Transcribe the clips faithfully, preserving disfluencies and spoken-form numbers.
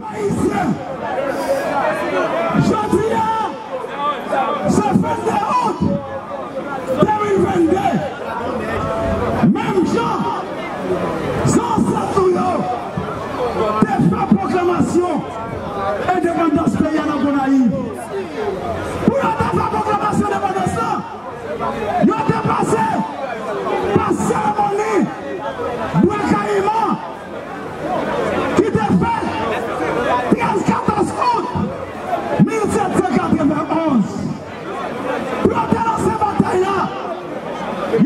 Ayisyen, jodi a, se vennde out de mil vennde, menm jan zansèt nou yo te fè pwoklamasyon endepandans peyi a nan Gonayiv. Pou yo te fè pwoklamasyon endepandans lan, yo te pase pa seremoni Bwa Kayiman ki te fèt trèz, katòz out mil sèt san katrevenn onz. Pou yo te lanse batay la,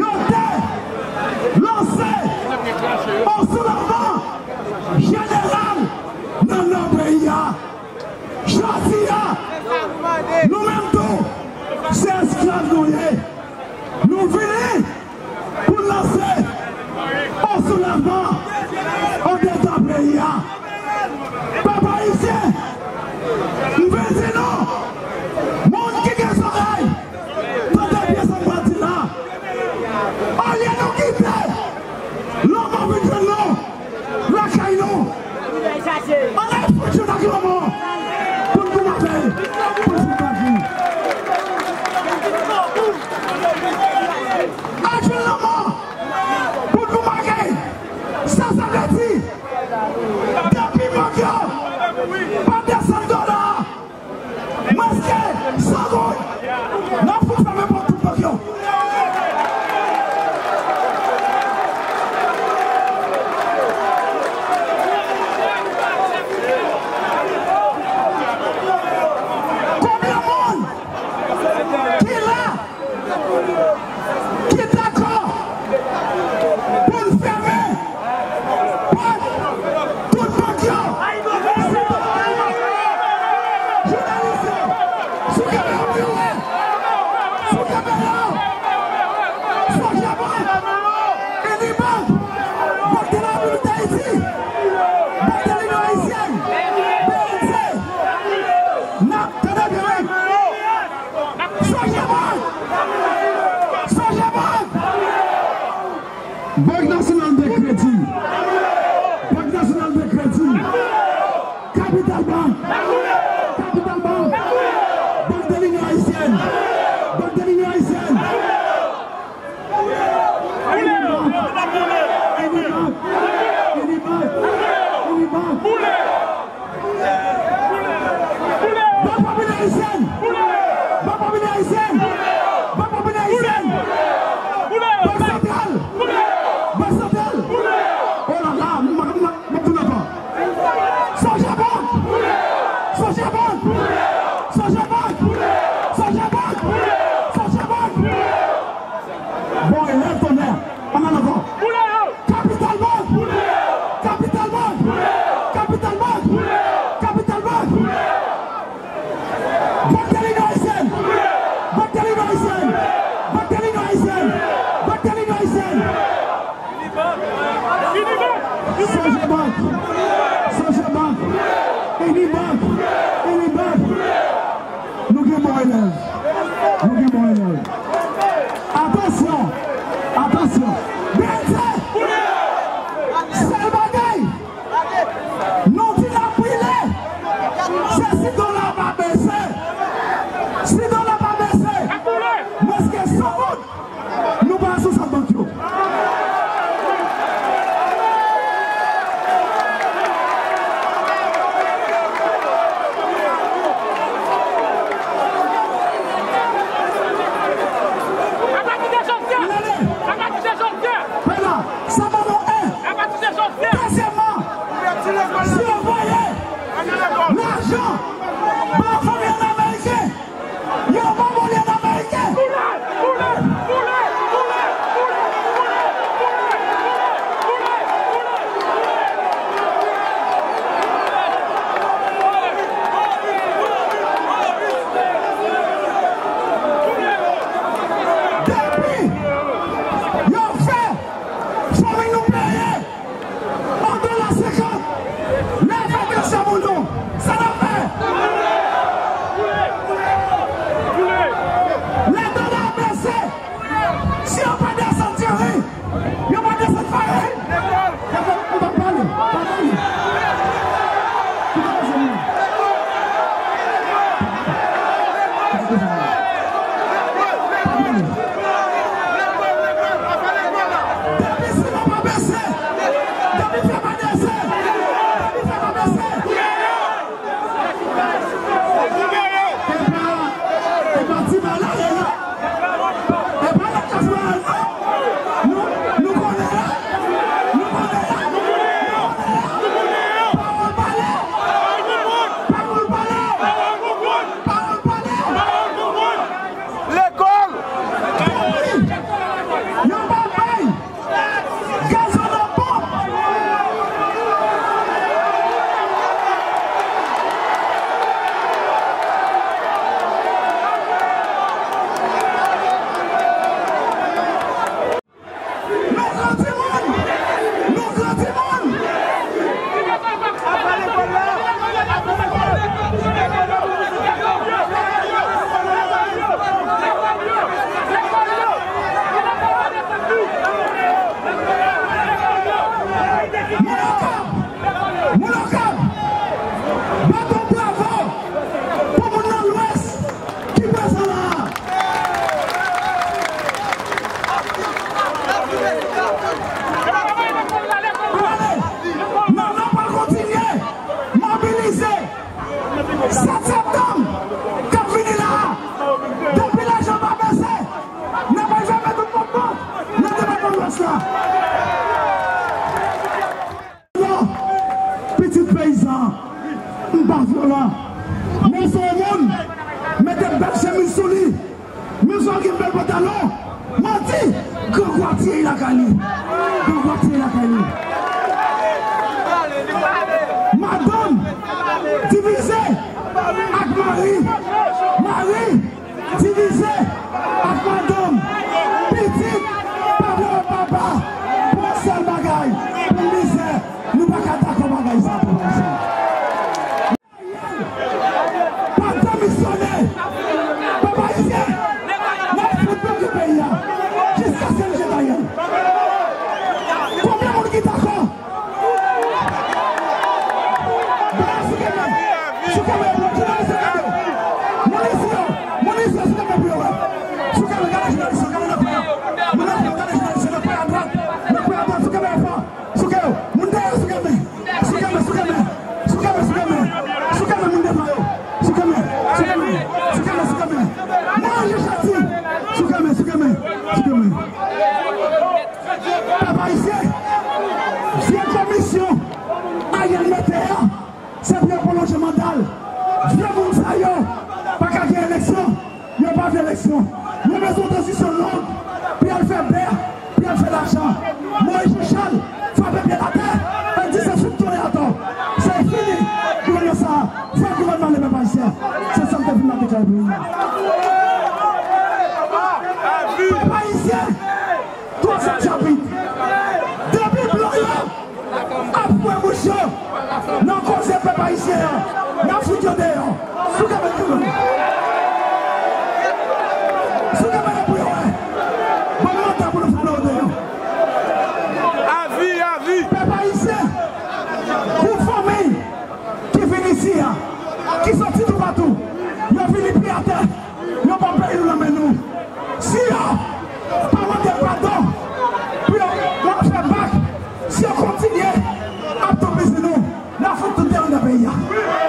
yo te lanse yon soulèvman jeneral nan nò peyi a. Jodi a, nou menm tou, se esklav nou ye. Nou vini pou n lanse yon soulèvman andedan peyi a. Pèp ayisyen, m vin di nou, moun ki gen zòrèy, tande byen sa m pral di la. Olye nou kite lanmò vin jwenn nou lakay nou, ann al fout jwenn ak lanmò pou n goumen avè l, pou n fout bat li. Al jwenn lanmò pou n goumen avè l. Sa sa vle di? Depi Bondye pa desann dola a, mwens ke san goud, n ap fout fèmen pòt tout bank yo. Konbyen moun ki la, ki dakò pou n fèmen pòt tout bank yo? Jounalis yo, sou kamera pou yo wè. Sou kamera. Sogebank, Unibank, Bank de la République d'Haïti, Bank de l'Union Haïtienne, B N C, n ap tande byen wi. Sogebank! Sogebank! Bank Nasyonal de Kredi! Bank Nasyonal de Kredi! Capital Bank! Capital Bank! Bank de l'Union Haïtienne! Bank de l'Union Haïtienne! Unibank! Unibank! Unibank! Unibank! Bank Popilè Ayisyèn! Bank Popilè Ayisyèn! Bank Popilè Ayisyèn! Bank Santral! Bank Santral! Oh là là, m, m, m, m ap tounen ankò. Sogebank! Sogebank! Sogebank! Bon elèv tonnè! Ann al ankò! Capital Bank! Capital Bank! Capital Bank! Capital Bank! Bank de l'Union Haïtienne! Bank de l'Union Haïtienne! Bank de l'Union Haïtienne! Bank de l'Union Haïtienne! Sogebank! Sogebank! Unibank! Unibank! Nou gen bon elèv. Nou gen bon elèv. Atansyon! Atansyon! B N C! Sèl bagay nou di n ap brile, se si dola pa bese. Si dola pa bese, mwens ke san goud, nou pa sou sa bank yo. Apati de jodi a, apati de jodi a, sa ban nou en. Apati de jodi a. Dezyèmman, si yo voye lajan ba fanmi an ameriken, yo pa voye an ameriken. Depi yo fè fanmi nou peye an dola senkant, leve tansyon moun nou. Sa n ap fè? Depi siman pa bese, depi fè pa bese, depi fè pa bese. E pa, e pa ti bagay la. E pa lòt kafou la, non. Nou, nou konnen la. Nou konnen la. Nou konnen la. Pawòl pale. Pawòl pale. Pawòl pale. Lekòl. Yo pa bay. Gazon nan ponp. Nou gran timoun! Nou gran timoun! Moun Okap! Moun Okap! Bat yon bravo pou moun nan Lwès ki prezan la a. Ann ale! Nan, nan pral kontinye mobilize. Sèt septanm k ap vini la a, depi lajan pa bese, n ap al fèmen tout pòt bank nan depatman Lwès la. Non, pitit peyizan, m pa vyolan. Menm si yon moun mete bèl chemiz sou li, menm si w gen bèl pantalon, manti, grangou ap tiye lakay li. Grangou ap tiye lakay li. Madanm divize ak mari. Mari divize ak madanm. Pitit pa vle wè papa pou yon sèl bagay, pou mizè. Nou pa ka dakò bagay sa, papa Ayisyen. Pa demisyone. Pèp ayisyen, n ap fout bloke peyi a jiskaske nou jete Ariel. Konbyen moun ki dakò? Souke men, souke men, jounalis yo gade. Moun isi yo, moun isi yo, souke men pou yo wè. Souke men, gade jounalis yo, gade nan kwen an. Moun nan kwen an, gade jounalis yo, nan kwen adwat, nan kwen adwat, souke men fò. Souke yo, moun dèyè yo, souke men. Souke men, souke men. Souke men, souke men. Souke men, moun devan yo. Souke men, souke men. Souke men, souke men. Mwen, je chati. Souke men, souke men. Souke men. Pèp ayisyen, vye komisyon Ariel mete a, se pou yo pwolonje manda l. Vye moun sa yo pa ka gen eleksyon. Yo pa vle eleksyon. Yo bezwen tranzisyon long pou y al fè bè, pou y al fè lajan. Moyiz Jechal frape pye l atè, l di se fout tounen atò. Se fini gouvènman sa a. Fòk gouvènman ale, pèp ayisyen. Se sa m te vin la deklare pou nou. Pèp ayisyen, twazyèm chapit. Depi blan yo ap fouye bouch yo nan koze pèp ayisyen an, n ap fout yo deyò. Souke men, souke men. Souke men pou yo wè. Ban nou yon tan pou nou fout yo deyò. Avi, avi. Pèp ayisyen, pou fanmi ki vin isi a, ki soti toupatou, yo vini pye atè, yo pran peyi nou nan men nou. Si yo pa mande padon pou yo, pou yo fè bak, si yo kontinye ap toupizi nou, n ap fout tout deyò anndan peyi a.